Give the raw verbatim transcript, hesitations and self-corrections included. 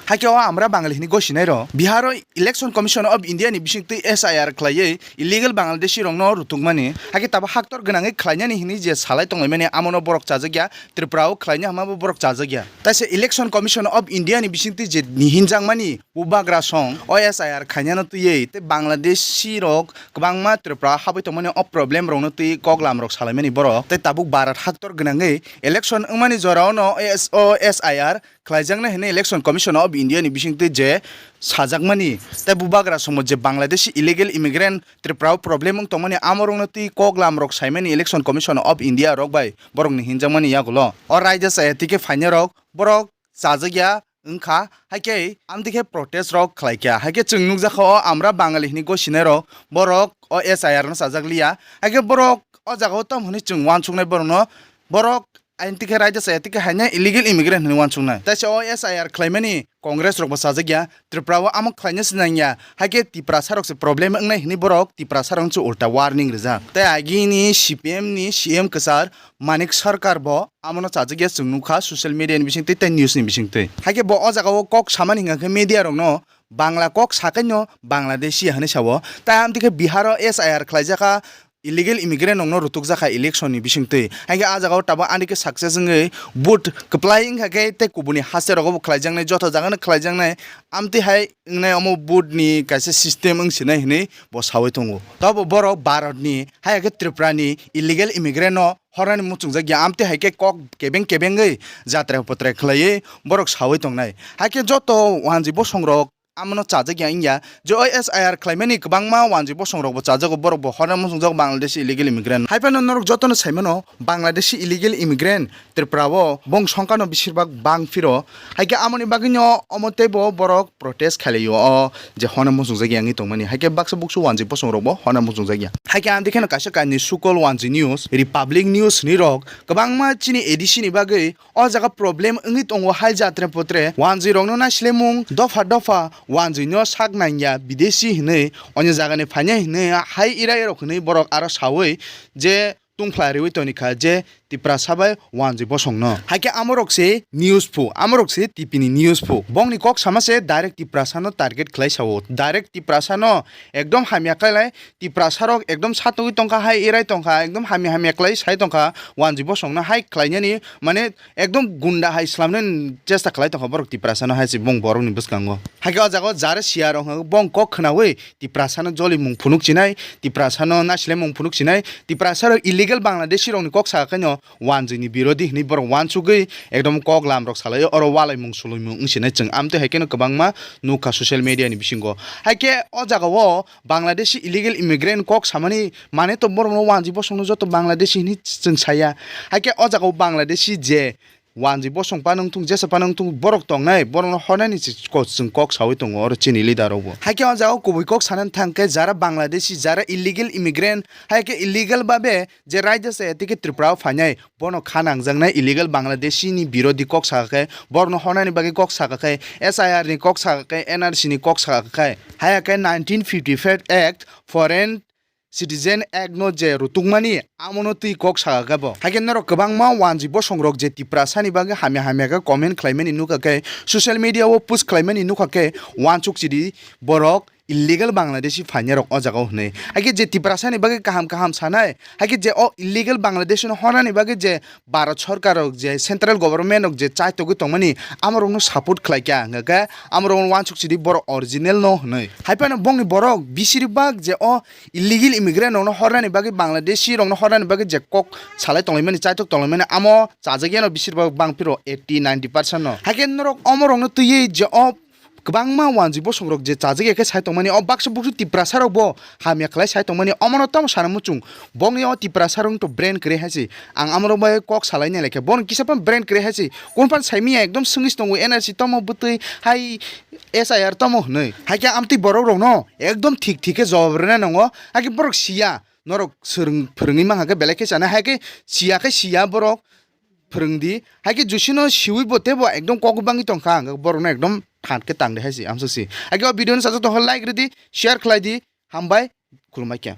Hakhe o Amra Bangali hwnwi gosinairok Biharo Election Commission of India ni bisingtwi S I R khlaiwi illegal Bangladeshi rokno rutukmani, hakhe tabuk haktor gwnangwi khlainani hwnwi je salai tonglaimani, amono borok chajakya, Tripura o khlaina hwnmabo borok chajakya. Taisa Election Commission of India ni bisingtwi je nihinjakmani bubagra song o S I R khainano twiwi tei Bangladeshi rok kwbangma Tripura habwi tongmani o problem rokno twi koklam rok salaimani borok tei tabuk Bharat haktor gwnangwi election wngmani jorao no S-, o S I R khlaijaknai hwnwi Election Commission of India ni bisingtwi je sajakmani tei bubagra songbo je Bangladeshi illegal immigrant Tripura o problem wng tongmani amorokno twi koklam rok saimani Election Commission of India rok bai borokni hinjakmani yagulo o raida chaya tike phainai rok borok chajakya wngkha, hakhe amtwi khe protest rok khlaikha, hakhe chwng nukjakha o Amra Bangali hwnwi gosinai rok borok o S I R no chajakliya, hakhe borok o jagao tamo hwnwi chwng uansuknai borokno, borok amtwi khe raida chaya tike haino illegal immigrant hwnwi uansuknai. Taisa o S I R khlaimani Congress rokbo chajakya, Tripura o amo khlaina se nangya, hakhe Tiprasa rok se problem wngnai hwnwi borok Tiprasa rok se ulta warning rijak. Tei agini C P M ni C M kwchar Manik Sarkar bo amono chajakya chwng nukha social media ni bisingtwi tei news ni bisingtwi. Hakhe bo o jagao kok samani hwnkha khe media rokno Bangla kok sakaino Bangladeshi hwnwi sao. Tai amtwi khe Biharo S I R khlaijakha, illegal immigrant rokno rutukjakha election ni bisingtwi. Hakhe ah jagao tabuk ani khe success wngwi vote kwplai wngkha khe tei kubuni haste rogo bo khlaijaknai, joto jagano khlaijaknai. Amtwi hai wngnai omo vote ni kaisa system wngsinai hwnwi bo sawi tongo. Tobo borok Bharat ni, hai khe Tripura ni illegal immigrant no hornani muchungjakya, amtwi hai khe kok kebeng kebengwi jatra patra khlaiwi borok sawi tongnai. Hai khe joto wanjwi bosong rok amono chajakya wngya, je o S I R khlaimani kwbangma wanjwi bosong rokbo chajago, borokbo horna muchungjago Bangladeshi illegal immigrant. Hai phano norok jotono saimano Bangladeshi illegal immigrant Tripura o bong songkano besirbak bang phiro. Hai khe amoni bagwino omo teibo borok protest khlaio o je horna muchungjakya wngwi tongmani. Hai khe baksa buksu wanjwi bosong rokbo horna muchungjakya. Hai khe amtwi kheno kaisa kainwi Sukol Wanjwi News, Republic News hwnwi rok kwbangma chini A D C ni bagwi o jaga problem wngwi tongo hai jatre potre. Wanjwi rokno naislemung dopha dopha wanjwi no sak nangya bidesi hwnwi, onyo jagani phainai hwnwi hai irai rok hwnwi borok aro sawi je tungphla riwi tonikha je Tiprasa bai wanjwi bosongno. Hai khe amorok se news phu, amorok se T P ni news phu. Bongni kok sama se direct Tiprasa no target khlai sao. Direct Tiprasa no ekdom hamya khlai lai, Tiprasa rok ekdom satugwi tongkha, hai irai tongkha, ekdom hamya hamya khlai sai tongkha, wanjwi bosongno hai khlainani, mane, ekdom gunda hai slamnani chesta khlai tongkha borok Tiprasa no hai se bong borokni bwskango. Hai khe o jaga o jare siya rok hwnka khe bong kok khnaui Tiprasa no jolimung phunuk chinai, Tiprasa no naislemung phunuk chinai, Tiprasa rok illegal Bangladeshi rokni kok saka khaino wanjwini birodhi hwnwi borok wansugwi ekdom kok lam rok salai oro walaimung suluimung wngsinai chwng amtwi hai kheno kwbangma nukha social media ni bisingo. Hai khe o jaga o Bangladeshi illegal immigrant kok samani mane to borokno wanjwi bosongno joto Bangladeshi hwnwi chwng saya. Hai khe o jaga o Bangladeshi je wanjwi bosong phano wngthung, jesa phano wngthung, borok tongnai, borokno hornani se ko-, chwng kok saui tongo oro chini leader rokbo. Hai khe o jaga o kubui kok sanani thang khe jara Bangladeshi, jara illegal immigrant, hai khe illegal babe je raida se tike Tripura o phainai, bono kha nangjaknai illegal Bangladeshi ni birodhi kok saka khe, borokno hornani bagwi kok saka khe, S I R ni kok saka khe, N R C ni kok saka khe, hai khe nineteen fifty-five Act, Foreign Citizen Act no je rutukmani, amono twi kok saka khe bo. Hai khe norok kwbangma wanjwi bosong rok je Tiprasa ni bagwi hamya hamya khe comment khlaimani nukha khe, social media o post khlaimani nukha khe, wansuk chidi borok illegal Bangladeshi phainai rok o jaga o hwnwi. Hai khe je Tiprasa ni bagwi kaham kaham sanai, hai khe je o illegal Bangladeshi no hornani bagwi je Bharat Sarkar rok je central government rok je chaitogwi tongmani, amo rokno support khlai kha, hwnkha khe amo rokno wansuk chidi borok original no hwnwi. Hai phano bongni borok bisiri bak je o illegal immigrant rokno hornani bagwi, Bangladeshi rokno hornani bagwi je kok salai tonglaimani, chaitok tonglaimani, amo chajakya no bisiri bak bang phiro eighty ninety percent no. Hai khe norok omo rokno twiwi je o kwbangma wanjwi bosong rok je chajak ya khe sai tongmani, o baksa buksu Tiprasa rok bo hamya khlai sai tongmani, omono tamo sana muchung. Bongni o Tiprasa rok to brain kwrwi hai se, ang amo rok bai kok salai nai lai khe, bono kisa phano brain kwrwi hai se, kung phano sai manya, ekdom swngwi se tongo, N R C tamo bwtwi hai S I R tamo hwnwi. Hai khe amtwi borok rokno ekdom thik thik khe jawab rwna nango, hai khe borok siya, norok swrwng phwrwngwi mankha khe belai khe sana, hai khe siya khe siya borok phwrwng di. Hai khe Josino siwi bo teibo ekdom kok bangwi tongkha, hwnkhe borokno ekdom phat khe tang di hai se, amsuk se. Hai khe o video no sajak tongkha like rw di, share khlai di, hambai, khulumbai khe.